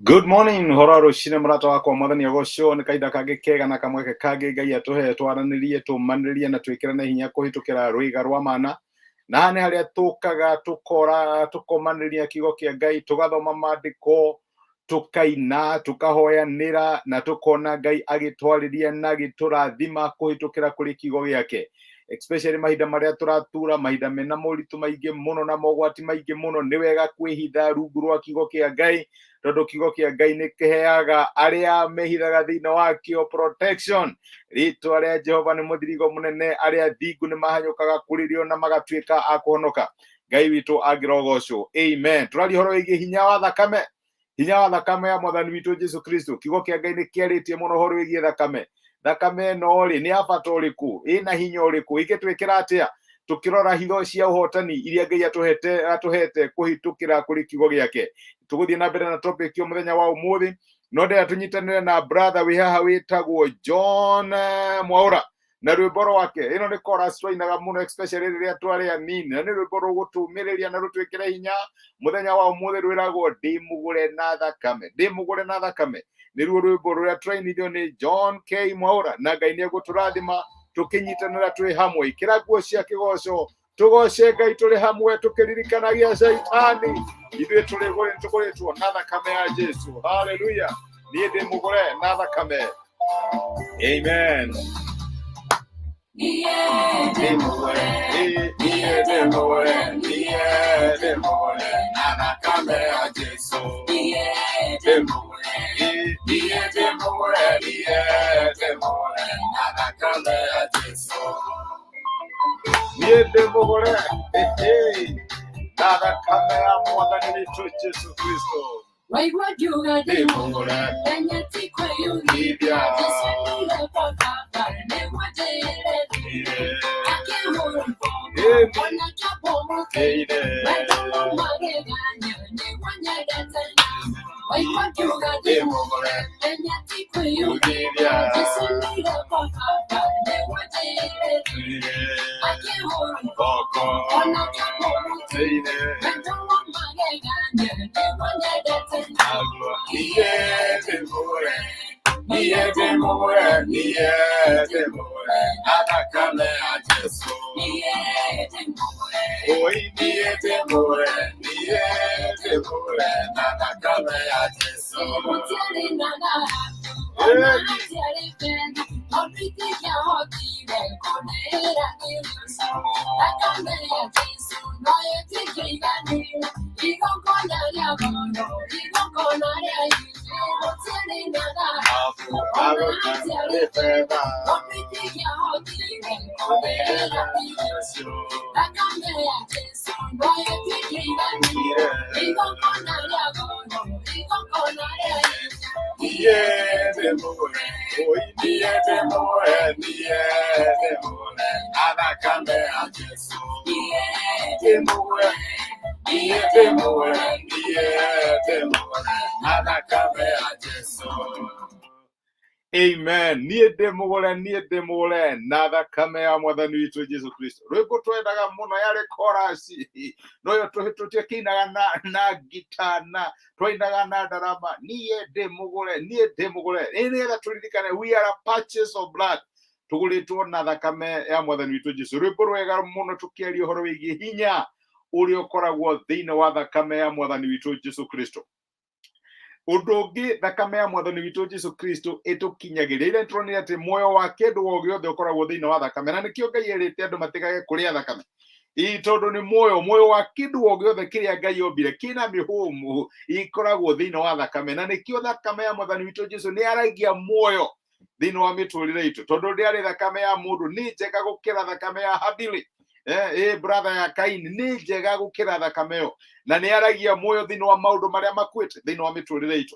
Good morning, horo rũcinĩ mũrata wakwa mwathani agocwo nĩ kahinda kangĩ kega na kamweke kangĩ Ngai atũhe twaranĩrie tũmanĩrĩrie na twĩkĩrane hinya kũhĩtũkĩra rwĩga rwa mana. Na haha nĩ harĩa tũkaga tũkora tũkomanĩria kiugo kĩa Ngai, tũgathoma maandĩko, tũkaina, tũkahoyanĩra na tũkona Ngai agĩtwarĩria na agĩtũrathima kũhĩtũkĩra kũrĩ kiugo gĩake. Especially mahinda marĩa tũratura, mahinda mena moritũ maingĩ mũno na mogwati maingĩ mũno, nĩ wega kwĩhitha rungu rwa kiugo kĩa Ngai, tondũ kiugo kĩa Ngai nĩ kĩheaga arĩa mehithaga thĩinĩ wakĩo protection. Rĩtwa rĩa Jehova nĩ mũthirigo mũnene, arĩa athingu nĩ mahanyũkaga kũrĩ rĩo na magatuĩka a kũhonoka. Ngai witũ angĩrogocwo. Amen. Tũraria ũhoro wĩgiĩ hinya wa thakame, hinya wa thakame ya mwathani witũ Jesu Kristo. Kiugo kĩa Ngai nĩ kĩarĩtie mũno ũhoro wĩgiĩ thakame. Thakame ĩno rĩ, nĩ ya bata ũrĩkũ? Ĩna hinya ũrĩkũ? Ĩngĩtwĩkĩra atĩa? Tũkĩrora hitho cia ũhotani iria Ngai atũhete kũhĩtũkĩra kũrĩ kiugo gĩake. Tũgũthiĩ na mbere na topic yo mũthenya wa ũmũthĩ, no ndĩrenda tũnyitanĩre na brother wĩ haha wĩtagwo John Mwaũra na rwĩmbo rwake. Ĩno nĩ chorus twainaga mũno, especially rĩrĩa twarĩ anini, na nĩ rwĩmbo rũgũtũmĩrĩria na rũtwĩkĩre hinya mũthenya wa ũmũthĩ. Rwĩragwo ndĩ mũgũre na thakame, ndĩ mũgũre na thakame. Nĩruo rwĩmbo rũrĩa twainithio nĩ John K Mwaũra, na Ngai nĩ egũtũrathima tũkĩnyitanĩra twĩ hamwe. Ĩkĩra nguo cia kĩgoco, tũgoce Ngai tũrĩ hamwe, tũkĩririkanagia Shaitani ithuĩ tũrĩ tũgũrĩtwo na thakame ya Jesu. Haleluya! Niĩ ndĩ mũgũre na thakame. Amen. Ndĩ mũgũre, niĩ ndĩ mũgũre, niĩ ndĩ mũgũre na thakame ya Jesu. Ndĩ mũgũre, niĩ ndĩ mũgũre, niĩ ndĩ mũgũre na thakame ya Jesu. Niĩ ndĩ mũgũre na thakame ya mwathani witũ Jesu Kristo. Waigua ngiuga ndĩ mũgũre, menya ti kwĩyugithia. Jesu nĩwe kwa baba nĩguo njĩre akĩhũrwo ona kĩambo mũtĩ wendo wa magegania nĩguo nyendete. Waigua ngiuga ndĩ mũgũre, menya ti kwĩyugithia. Jesu nĩwe kwa baba nĩguo njĩre akĩhũrwo ona kĩambo mũtĩ wendo wa magegania nĩguo nyendete. Niĩ ndĩ mũgũre, niĩ ndĩ mũgũre, niĩ ndĩ mũgũre na thakame ya Jesu. Oi, niĩ ndĩ mũgũre, niĩ ndĩ mũgũre na thakame ya Jesu. Gũtiarĩ na thahabu, ona hatiarĩ betha, tondũ itingĩahotire kũndĩhĩra irio. Thakame ya Jesũ no ĩtingĩiganĩra, igongona rĩa goro, igongona rĩa hinya. Gũtiarĩ na thahabu, ona hatiarĩ betha, tondũ itingĩahotire kũndĩhĩra irio. Thakame ya Jesũ no ĩtingĩiganĩra, igongona rĩa goro, igongona rĩa hinya. Niĩ ndĩ mũgũre, oi, niĩ ndĩ mũgũre, niĩ ndĩ mũgũre na thakame ya Jesu. Ndĩ mũgũre, niĩ ndĩ mũgũre, niĩ ndĩ mũgũre na thakame ya Jesu. Amen. Niĩ ndĩ mũgũre, niĩ ndĩ mũgũre na thakame ya mwathani witũ Jesu Kristo. Rwĩmbo twendaga mũno yarĩ chorus, no yo tũtiakĩinaga na ngita na twainaga na ndarama. Niĩ ndĩ mũgũre, niĩ ndĩ mũgũre. Ĩ nĩgetha tũririkane we are a purchase of blood, tũgũrĩtwo na thakame ya mwathani witũ Jesu. Rwĩmbo rwega mũno tũkĩaria ũhoro wĩgiĩ hinya ũrĩa ũkoragwo thĩinĩ wa thakame ya mwathani witũ Jesu Kristo. Ũndũ ũngĩ thakame ya mwathani witũ Jesu Kristo ĩtũkinyagĩria, ĩrĩa tũronire atĩ muoyo wa kĩndũ o gĩothe ũkoragwo thĩinĩ wa thakame, na nĩkĩo Ngai erĩte andũ matigage kũrĩa thakame. Ĩ tondũ nĩ muoyo, muoyo wa kĩndũ o gĩothe kĩrĩa Ngai ombire kĩna mĩhũmũ ĩkoragwo thĩinĩ wa thakame, na nĩkĩo thakame ya mwathani witũ Jesu nĩ yaragia muoyo thĩinĩ wa mĩtũrĩre itũ, tondũ ndĩarĩ thakame ya mũndũ nĩ njega gũkĩra thakame ya Habili, brother ya Kaini nĩ njega gũkĩra thakame ĩyo, na nĩ yaragia muoyo thĩinĩ wa maũndũ marĩa makuĩte thĩinĩ wa mĩtũrĩre itũ.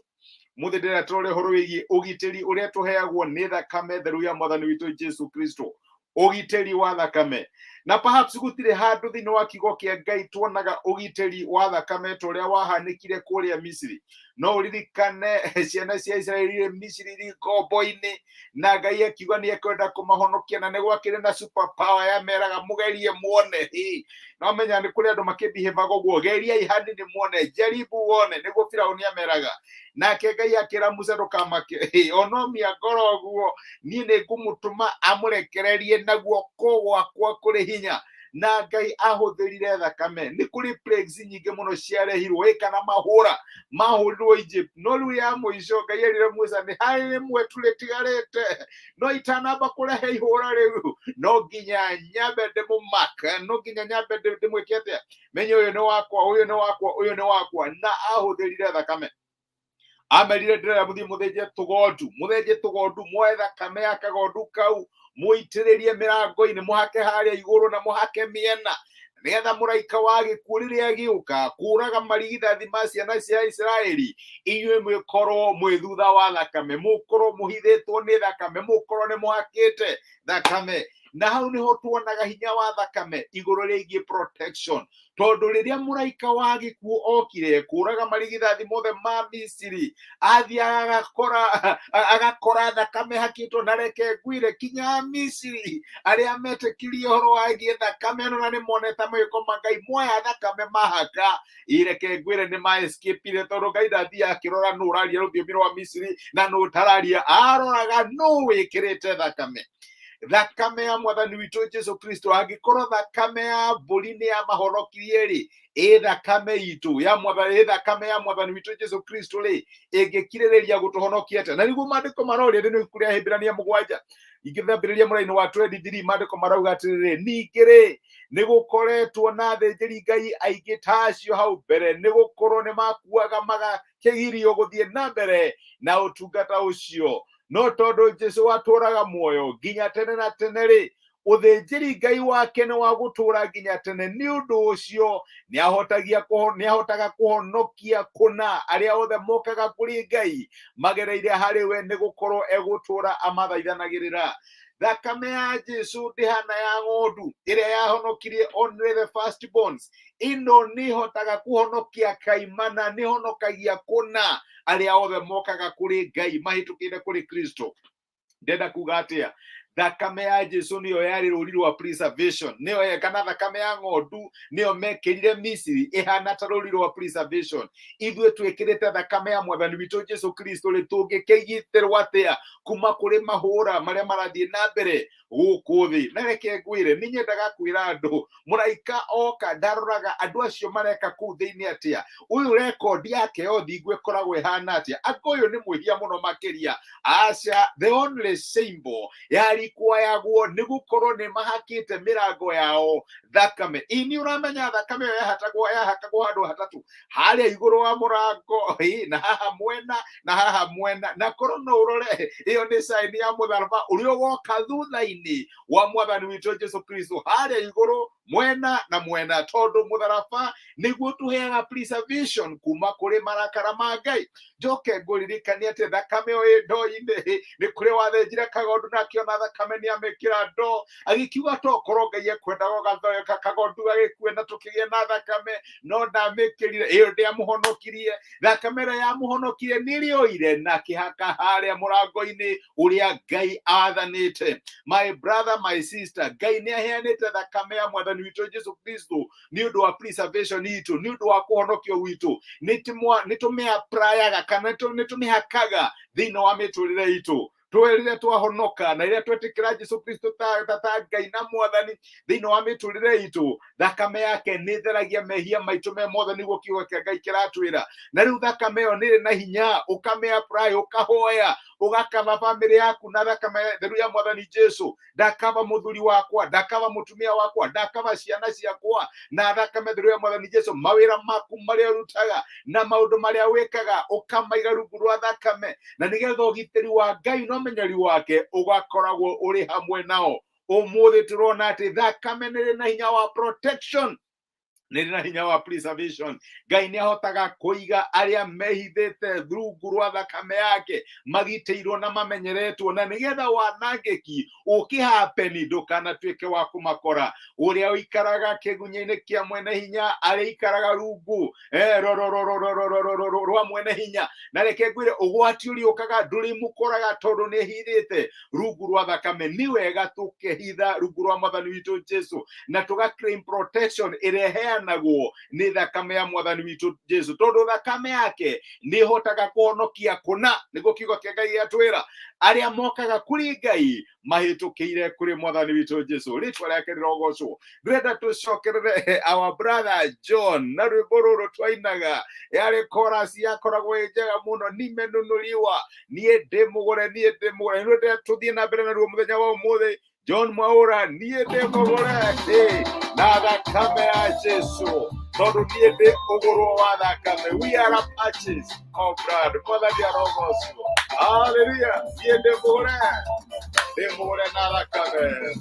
Mũthĩ ndĩrenda tũrore ũhoro wĩgiĩ ũgitĩri ũrĩa tũheagwo nĩ thakame theru ya mwathani witũ Jesu Kristo. Ũgitĩri wa thakame. Na perhaps gũtirĩ handũ thĩinĩ wa kiugo kĩa Ngai tuonaga ũgitĩri wa thakame ta ũrĩa wahanĩkire kũrĩa Misiri. No ũririkane ciana cia Isiraeli irĩ Misiri irĩ ngombo-inĩ, na Ngai akiuga nĩ ekwenda kũmahonokia, na nĩ gwakĩrĩ na super power yameraga mũgerie muone. Hĩ, no menya nĩ kũrĩ andũ makĩbihevaga ũguo, geriai hanini muone, jaribu wone, nĩguo Firaũni ameraga. Nake Ngai akĩra Musa, ndũkamake, hĩ, onomia ngoro ũguo, niĩ nĩ ngũmũtũma amũrekererie na guoko gwakwa kũrĩ hinya. Na Ngai ahũthĩrire thakame. Nĩ kũrĩ plagues nyingĩ mũno ciarehirwo, ĩ kana mahũra mahũrirwo Egypt, no rĩu ya mũico Ngai erire Musa nĩ harĩ rĩmwe tu rĩtigarĩte, no itanamba kũrehe ihũra rĩu no nginya nyambe ndĩmũmak, no nginya nyambe ndĩmwĩke atĩa, menye ũyũ nĩ wakwa, ũyũ nĩ wakwa, ũyũ nĩ wakwa. Na ahũthĩrire thakame. Amerire ndĩrera mũthiĩ mũthĩnje tũgondu, mũthĩnje tũgondu, muoe thakame ya kagondu kau mũitĩrĩrie mĩrango-inĩ, mũhake harĩa igũrũ na mũhake mĩena, nĩgetha mũraika wa gĩkuũ rĩrĩa agĩũka kũraga marigithathi ma ciana cia Isiraeli, inyuĩ mwĩkorwo mwĩ thutha wa thakame, mũkorwo mũhithĩtwo nĩ thakame, mũkorwo nĩ mũhakĩte thakame. Na hau nĩho tuonaga hinya wa thakame igũrũ rĩgiĩ protection, tondũ rĩrĩa mũraika wa gĩkuũ okire kũraga marigithathi mothe ma Misiri, athiaga agakora thakame hakĩtwo. Na reke ngwĩre, kinya Misiri arĩa metĩkirie ũhoro wagiĩ thakame ĩno na nĩ monete mawĩko ma Ngai, moya thakame mahaka, ireke ngwĩre nĩ ma escape-ire, tondũ Ngai ndathiaga akĩrora nũ ũraria rũthiomi rwa Misiri na nũ ũtararia, aroraga nũ wĩkĩrĩte thakame, thakame ya mwathani witũ Jesu Kristo. Angĩkorwo thakame ya mbũri nĩ yamahonokirie rĩ, ĩ thakame itũ ya mwathani, ĩ thakame ya mwathani witũ Jesu Kristo rĩ, ĩngĩkirĩrĩria gũtũhonokia atĩa? Na nĩguo maandĩko maroria thĩinĩ wa ibuku rĩa Ahibirania 7 ingĩthambĩrĩria mũraini wa 23, maandĩko marauga atĩrĩrĩ, ningĩ rĩ, nĩ gũkoretwo na athĩnjĩri Ngai aingĩ ta acio hau mbere, nĩ gũkorwo nĩ makuaga magakĩgirio gũthiĩ na mbere na ũtungata ũcio. No tondũ Jesu atũũraga muoyo nginya tene na tene rĩ, ũthĩnjĩri Ngai wake nĩ wa gũtũũra nginya tene. Nĩ ũndũ ũcio nĩ ahotaga kũhonokia kũna arĩa othe mokaga kũrĩ Ngai magereire harĩ we, nĩ gũkorwo egũtũũra amathaithanagĩrĩra. Thakame ya Jesu ndĩhana ya ng'ondu ĩrĩa yahonokirie only the firstborns. Ĩno nĩ ĩhotaga kũhonokia kaimana, nĩ ĩhonokagia kũna arĩa othe mokaga kũrĩ Ngai mahĩtũkĩire kũrĩ Kristo. Ndenda kuga atĩa? Thakame ya Jesu nĩyo yarĩ rũri rwa preservation, nĩyo kana thakame ya ng'ondu nĩyo mekĩrire Misiri ĩhana ta rũri rwa preservation. Ithuĩ twĩkĩrĩte thakame ya mwathani witũ Jesu Kristo rĩ, tũngĩkĩgitĩrwo atĩa kuma kũrĩ mahũra marĩa marathiĩ na mbere gũkũ thĩ? Na reke ngwĩre, nĩ nyendaga kwĩra andũ, mũraika oka ndaroraga andũ acio mareka kũu thĩinĩ atĩa, ũyũ rekondi yake ya ũthingu ĩkoragwo ĩhana atĩa, anga ũyũ nĩ mwĩhia mũno makĩria. Aca, the only symbol yarikwayagwo nĩ gũkorwo nĩ mahakĩte mĩrango yao thakame. Ĩ nĩ ũramenya thakame ĩyo yahatagwo, yahakagwo handũ hatatũ, harĩa igũrũ wa mũrango, ĩ, na haha mwena na haha mwena. Na korwo no ũrore, ĩyo nĩ sign ya mũtharaba ũrĩa ũgoka thutha-inĩ wa mwathani witũ Jesu Kristo, harĩa igũrũ mwena na mwena, tondũ mũtharaba nĩguo tũheaga preservation kuma kũrĩ marakara ma Ngai. Njoke ngũririkanie atĩ thakame ĩyo ĩ ndoo-inĩ, nĩ kũrĩ wathĩnjire kagondu na akĩona thakame nĩ amĩkĩra ndoo, agĩkiuga tokorwo Ngai ekwendaga ũgathondeka kagondu gagĩkue na tũkĩgĩe na thakame, no ndamĩkĩrire ĩyo, ndĩamũhonokirie. Thakame ĩrĩa yamũhonokirie nĩ ĩrĩoire na kĩhaka harĩa mũrango-inĩ ũrĩa Ngai athanĩte. My brother, my sister, Ngai nĩ aheanĩte thakame ya mwathani witũ Jesu Kristo nĩ ũndũ wa preservation itũ, nĩ ũndũ wa kũhonokio gwitũ. Nĩ tũmĩaprayaga kana nĩ tũmĩhakaga thĩinĩ wa mĩtũrĩre itũ rĩrĩa twahonoka na rĩrĩa twetĩkĩra Jesu Kristo ta Ngai na mwathani thĩinĩ wa mĩtũrĩre itũ. Thakame yake nĩ ĩtheragia mehia maitũ me mothe, nĩguo kiugo kĩa Ngai kĩratwĩra. Na rĩu thakame ĩyo nĩ ĩrĩ na hinya, ũkamĩ apply, ũkahoya, ũgakaba bamĩrĩ yaku na thakame theru ya mwathani Jesu. Ndakaba mũthuri wakwa, ndakaba mũtumia wakwa, ndakaba ciana ciakwa na thakame theru ya mwathani Jesu. Mawĩra maku marĩa ũrutaga na maũndũ marĩa wĩkaga ũkamaiga rungu rwa thakame, na nĩgetha ũgitĩri wa Ngai na ũmenyeri wake ũgakoragwo ũrĩ hamwe nao. Ũmũthĩ tũrona atĩ thakame nĩ ĩrĩ na hinya wa protection. Nĩ na hinya wa preservation. Ngai nĩ ahotaga kũiga arĩa mehithĩte rungu rwa thakame yake, magitĩirwo na mamenyeretwo, na nĩgetha wanangĩki ũkĩhapeni ndũkanatuĩke wa kũmakora. Ũrĩa ũikaraga kĩgunya-inĩ kĩa mwene hinya arĩikaraga rungu rwa mwene hinya. Na reke ngwĩre, ũgwati ũrĩa ũkaga ndũrĩmũkoraga tondũ nĩ ehithĩte rungu rwa thakame. Nĩ wega tũkehitha rungu rwa mwathani witũ Jesu na tũga claim protection ĩrĩa ĩheanagwo nĩ thakame ya mwathani witũ Jesu, tondũ thakame yake nĩ ĩhotaga kũhonokia kũna. Nĩguo kiugo kĩa Ngai gĩatwĩra, arĩa mokaga kũrĩ Ngai mahĩtũkĩire kũrĩ mwathani witũ Jesu. Rĩtwa rĩake rĩrogocwo. Ndĩrenda tũcokerere our brother John na rwĩmbo rũrũ twainaga, yarĩ chorus yakoragwo ĩ njega mũno, nimenunuliwa, niĩ ndĩ mũgũre, niĩ ndĩ mũgũre. Nĩ tũthiĩ na mbere naruo mũthenya wa ũmũthĩ. John Mwaura, niĩ ndĩ mũgũre na thakame ya Jesu, tondũ niĩ ndĩ ũgũrwo wa thakame. We are a purchase of blood. Mwathani arogocwo. Hallelujah. Niĩ ndĩ mũgũre, ndĩ mũgũre na thakame.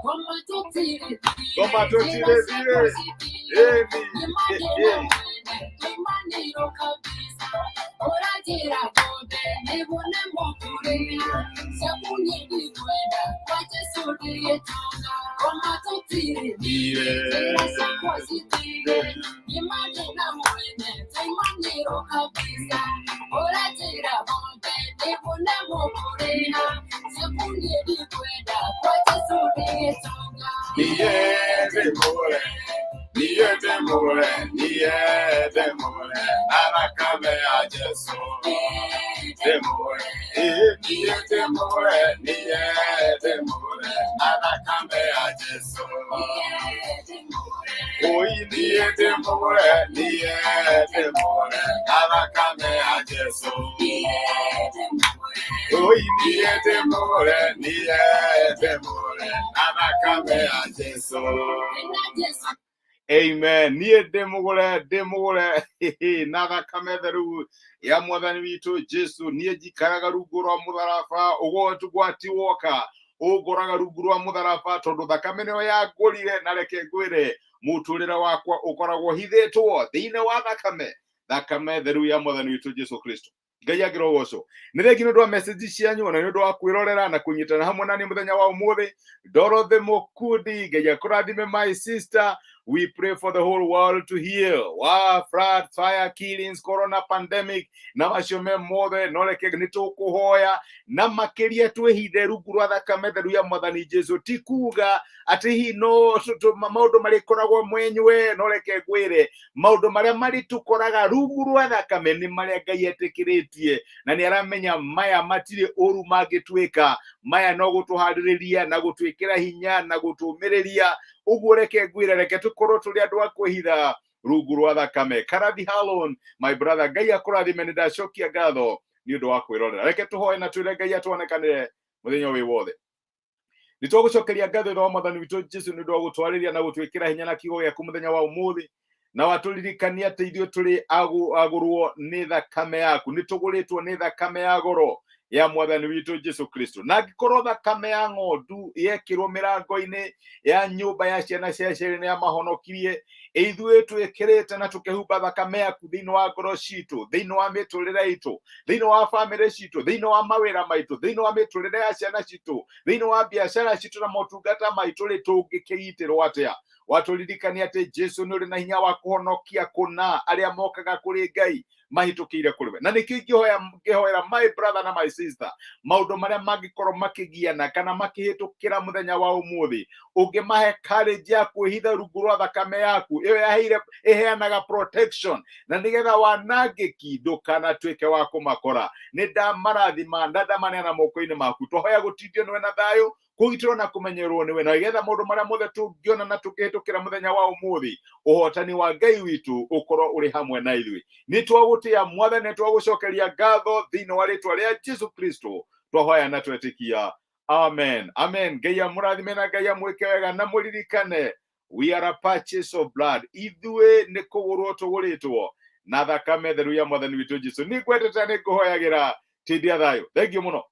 Ngoma tũtirĩ thirĩ. Ĩni. Niĩ ndĩ mũgũre, niĩ ndĩ mũgũre, niĩ ndĩ mũgũre na thakame ya Jesu. Ndĩ mũgũre, niĩ ndĩ mũgũre, niĩ ndĩ mũgũre na thakame ya Jesu. Oi, niĩ ndĩ mũgũre, niĩ ndĩ mũgũre na thakame ya Jesu. Oi, niĩ ndĩ mũgũre, niĩ ndĩ mũgũre na thakame ya Jesu. Amen. Niĩ ndĩ mũgũre, ndĩ mũgũre na thakame theru ya mwathani witũ Jesu. Niĩ njikaraga rungu rwa mũtharaba, ũgwati woka ũngoraga rungu rwa mũtharaba, tondũ thakame nĩyo yangũrire. Na reke ngwĩre, mũtũrĩre wakwa ũkoragwo hithĩtwo thĩinĩ wa thakame, thakame theru ya mwathani witũ Jesu Kristo. Ngai angĩrogocwo. Nĩ thengi nĩ ũndũ wa message cianyu, ona nĩ ũndũ wa kwĩrorera na kũnyitana hamwe nani mũthenya wa ũmũthĩ. Dorothy Mukundi, Ngai akũrathime, my sister. We pray for the whole world to heal. Wa flood, fire, killings, corona pandemic na macio me mothe, no reke nĩ tũkũhoya na makĩria twĩhithe rungu rwa thakame theru ya mwathani Jesu. Ti kuga atĩ hihi no maũndũ marĩkoragwo mwenywe, no reke ngwĩre, maũndũ marĩa marĩtũkoraga rungu rwa thakame nĩ marĩa Ngai etĩkĩrĩtie, na nĩ aramenya maya matirĩ ũru mangĩtuĩka, maya no gũtũharĩrĩria na gũtwĩkĩra hinya na gũtũmĩrĩria. Ũguo reke ngwĩre, reke tũkorwo tũrĩ andũ a kwĩhitha rungu rwa thakame. Karathi Halon, my brother, Ngai akũrathime. Nĩ ndacokia ngatho nĩ ũndũ wa kwĩrorera. Reke tũhoe na twĩre Ngai atwonekanĩre mũthenya wĩ wothe. Nĩ twagũcokeria ngatho thutha wa mwathani witũ Jesu nĩ ũndũ wa gũtwarĩria na gũtwĩkĩra hinya na kiugo gĩaku mũthenya wa ũmũthĩ, na watũririkania atĩ ithuĩ tũrĩ agũrwo nĩ thakame yaku, nĩ tũgũrĩtwo nĩ thakame ya goro ya mwathani witũ Jesu Kristo. Na angĩkorwo thakame ya ng'ondu yekĩrwo mĩrango-inĩ ya nyũmba ya ciana cia Isiraeli nĩ yamahonokirie, ithuĩ twĩkĩrĩte na tũkĩhumba thakame yaku thĩinĩ wa ngoro citũ, thĩinĩ wa mĩtũrĩre itũ, thĩinĩ wa bamĩrĩ citũ, thĩinĩ wa mawĩra maitũ, thĩinĩ wa mĩtũrĩre ya ciana citũ, thĩinĩ wa biacara citũ na motungata maitũ rĩ, tũngĩkĩgitĩrwo atĩa? Watũririkania atĩ Jesu nĩ ũrĩ na hinya wa kũhonokia kũna arĩa mokaga kũrĩ Ngai mahĩtũkĩire kũrĩ we. Na nĩkĩo ingĩhoya ngĩhoera my brother na my sister, maũndũ marĩa mangĩkorwo makĩgiana kana makĩhĩtũkĩra mũthenya wa ũmũthĩ, ũngĩmahe courage ya kwĩhitha rungu rwa thakame yaku ĩyo yaheire ĩheanaga protection, na nĩgetha wanangĩki ndũkanatuĩke wa kũmakora. Nĩ ndamarathima na ndamaneana moko-inĩ maku. Twahoya gũtindio nĩwe na thayũ, kũgitĩrwo na kũmenyerwo nĩwe, na nĩgetha maũndũ marĩa mothe tũngĩona na tũkĩhĩtũkĩra mũthenya wa ũmũthĩ, ũhotani wa Ngai witũ ũkorwo ũrĩ hamwe na ithuĩ. Nĩ twagũtĩa mwathani, nĩ twagũcokeria ngatho thĩinĩ wa rĩtwa rĩa Jesu Kristo twahoya na twetĩkia. Amen, amen. Ngai amũrathime na Ngai amwĩke wega, na mũririkane, we are a purchase of blood. Ithuĩ nĩ kũgũrwo tũgũrĩtwo na thakame theru ya mwathani witũ Jesu. Nĩ ngwendete, nĩ ngũhoyagĩra. Tindia thayũ. Thank you mũno.